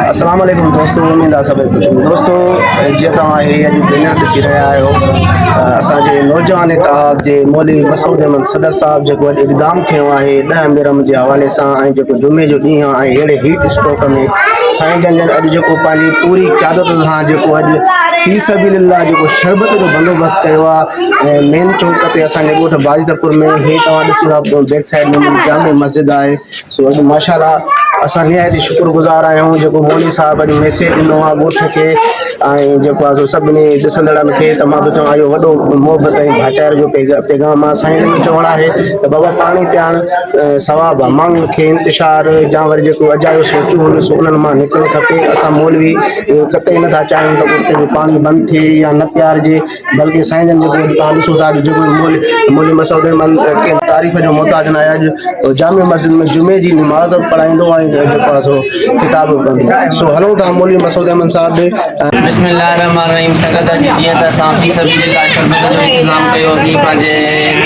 السلام عليڪم دوستو اميد آ سڀئي خوش هوندا دوستو جيئن توهان هي اڄ بينر ڏسي رهيا آهيو اسان جي نوجوان اتحاد جي مولوي مسعود احمد صدر صاحب جيڪو اڄ اقدام کنيو آهي ڏهه محرم جي حوالي سان ۽ جيڪو جمعي جو ڏينهن آهي ۽ اهڙي هيٽ اسٽروڪ ۾ سائين جن جن اڄ جيڪو پنهنجي پوري قيادت سان جيڪو اڄ في سبيل الله جيڪو شربت جو بندوبست ڪيو آهي ۽ مين چوڪ تي اسان جي ڳوٺ باجدپور ۾ هي توهان ڏسي ٿا بيڪ سائيڊ ۾ جامع مسجد آهي سو اڄ ماشاء الله اسان نهايت ئي شڪر گذار آهيون جيڪو مولوي صاحب اڄ ميسيج ڏنو آهي ڳوٺ کي ۽ جيڪو آهي سو سڀني ڏسندڙن کي ته مان ٿو چوان اهو وڏو محبت ۽ ڀائيچاري جو پيغام آهي سائين جو چوڻ آهي ته بابا پاڻي پيارڻ ثواب آهي ماڻهن کي انتشار يا وري جيڪو اجايو سوچون هن سو انهن مان نڪرڻ کپي اسان مولوي اهو قطعي نٿا چاهيون ته ڪو ڪنهن جو پاڻي بند ٿئي يا نه پيارجي بلڪه سائين جن جيڪو اڄ توهان ڏسو ٿا جيڪو مولوي مولوي مسعود احمد ڪنهن تعريف جو محتاج ناهي اڄ جامع مسجد ۾ جمعي جي نماز به پڙهائيندو ۽ جيڪو آهي سو خطاب به ڪندو سو هلون ٿا مولوي مسعود احمد صاحب ڏي. بسم الله الرحمن الرحيم سنگت اڄ جيئن ته اسان في سبيل الله شربت جو انتظام ڪيوسين پنهنجي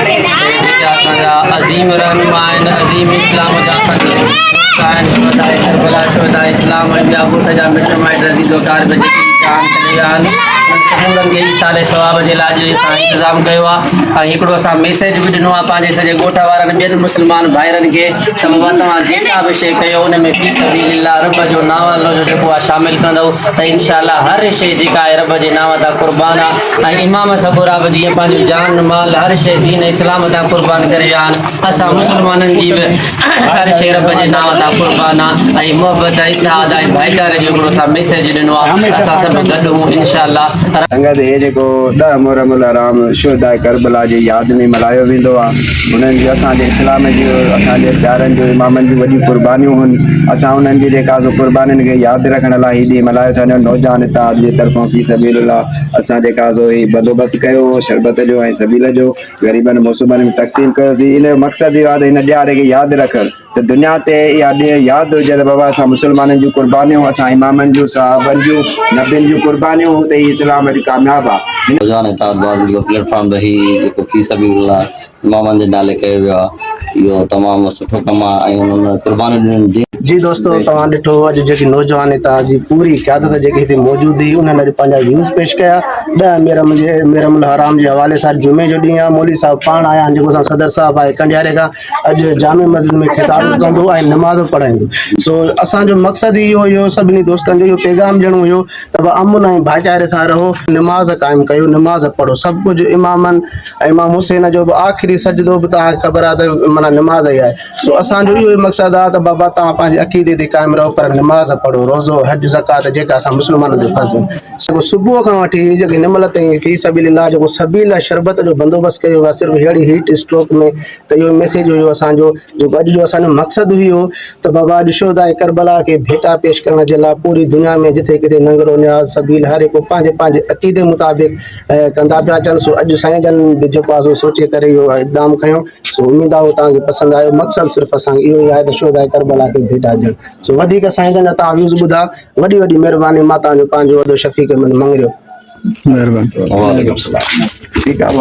جيڪي اسان جا عظيم رهنما آهن عظيم اسلام جا اسان جا آهن شهداء ڪربلا شهداء اسلام ۽ ٻيا ڳوٺ جا مٽ مائٽ عزيز و اقارب جيڪي جان ڇڏي ويا آهن انهن سمورن کي ايصال ثواب جي لاء اڄ اسان انتظام ڪيو آهي ۽ هڪڙو اسان ميسيج به ڏنو آهي پنهنجي سڄي ڳوٺ وارن ٻين مسلمان ڀائرن کي ته بابا توهان جيڪا به شيء ڪيو ان ۾ في سبيل الله رب جو نانء الله جو جيڪو آهي شامل ڪندؤ ته انشاء الله هر شيء جيڪا آهي رب جي نانء تان قربان آهي ۽ امام سڳورا به جيئن پنهنجو جان مال هر شيء دين اسلام تان قربان ڪري ويا آهن اسان مسلمانن جي به هر شيء رب جي نانء تان قربان آ ۽ محبت اتحاد ۽ ڀائيچاري جو هڪڙو اسان ميسيج ڏنو آ اسان سڀ گڏ هون انشاء الله. سنگت هي جيڪو ڏهه محرم الحرام شهداء ڪربلا جي ياد ۾ ملهايو ويندو آ انهن جي اسان جي اسلام جي اسان جي پيارن جو امامن جون وڏيون قربانيون هن اسان انهن جي جيڪا سو قربانين کي ياد رکڻ لاء هي ڏينهن ملهايو ٿا وڃي نوجوان اتحاد جي طرفان في سبيل الله اسان جيڪا سو هي بندوبست ڪيو هو شربت جو ۽ سبيل جو غريبن مصيبن ۾ تقسيم ڪيوسين ان جو مقصد اهو آهي ته هن ڏهاڙي کي ياد رکڻ ته دنيا تي اها ڏينهن ياد هجي ته بابا اسان مسلمانن جون قربانيون اسان امامن جون صحابن جون نبين جون قربانيون ته هي اسلام اڄ ڪامياب آهي. نوجوان اتحاد بازي جو پليٽ فارم تي هي جيڪو في سبيل الله امامن جي نالي ڪيو ويو آهي اهو تمام سٺو ڪم آهي ۽ انهن قربانيون ڏنيون جي جي دوستو توهان ڏٺو اڄ جيڪي نوجوان اتحاد جي پوري قيادت جيڪي هتي موجود هئي انهن اڄ پنهنجا ويوز پيش ڪيا ڏهه محرم جي محرم الحرام جي حوالي سان جمعي جو ڏينهن آهي مولوي صاحب پاڻ آيا آهن جيڪو اسان صدر صاحب آهي ڪنڊياري کان اڄ جامع مسجد ۾ خطاب به ڪندو ۽ نماز به پڙهائيندو سو اسان جو مقصد اهو هيو سڀني دوستن جو اهو پيغام ڏيڻو هيو ته به امن ۽ ڀائيچاري سان رهو نماز قائم ڪيو نماز پڙهو سڀ ڪجهه امامن ۽ امام حسين جو به آخري سجدو به توهان کي خبر آهي ته معنيٰ نماز ئي آهي سو اسان جو اهو ئي مقصد آهي ته بابا توهان پنهنجي عقيدي تي قائم رهو پر نماز پڙهو روزو حج زڪوات جيڪا اسان مسلمانن جو فرض آهن سو صبح کان وٺي جيڪي هن مهل تائين في سبيل الله جيڪو سبيل ۽ شربت جو بندوبست ڪيو ويو آهي صرف اهڙي هيٽ اسٽروڪ ۾ ته اهو ميسيج هيو اسان جو جيڪو اڄ جو اسان جو مقصد هيو ته بابا اڄ شهداء ڪربلا کي ڀيٽا پيش ڪرڻ جي لاء پوري دنيا ۾ جٿي ڪٿي ننگرو نياز سبيل هر هڪ پنهنجي پنهنجي عقيدي مطابق ڪندا پيا اچن سو اڄ سائين جن به جيڪو آهي سو سوچي ڪري اهو اقدام کنيو سو اميد آهي اهو توهان کي پسند آيو مقصد صرف اسان کي اهو ئي آهي ته شهداء ڪربلا کي ڀيٽا ڏيڻ سو وڌيڪ سائين جن جا توهان ويوز ٻڌا وڏي وڏي مهرباني مان توهان جو پنهنجو ادو شفيق احمد مڱريو. مهرباني وعليڪم السلام ٺيڪ آهي.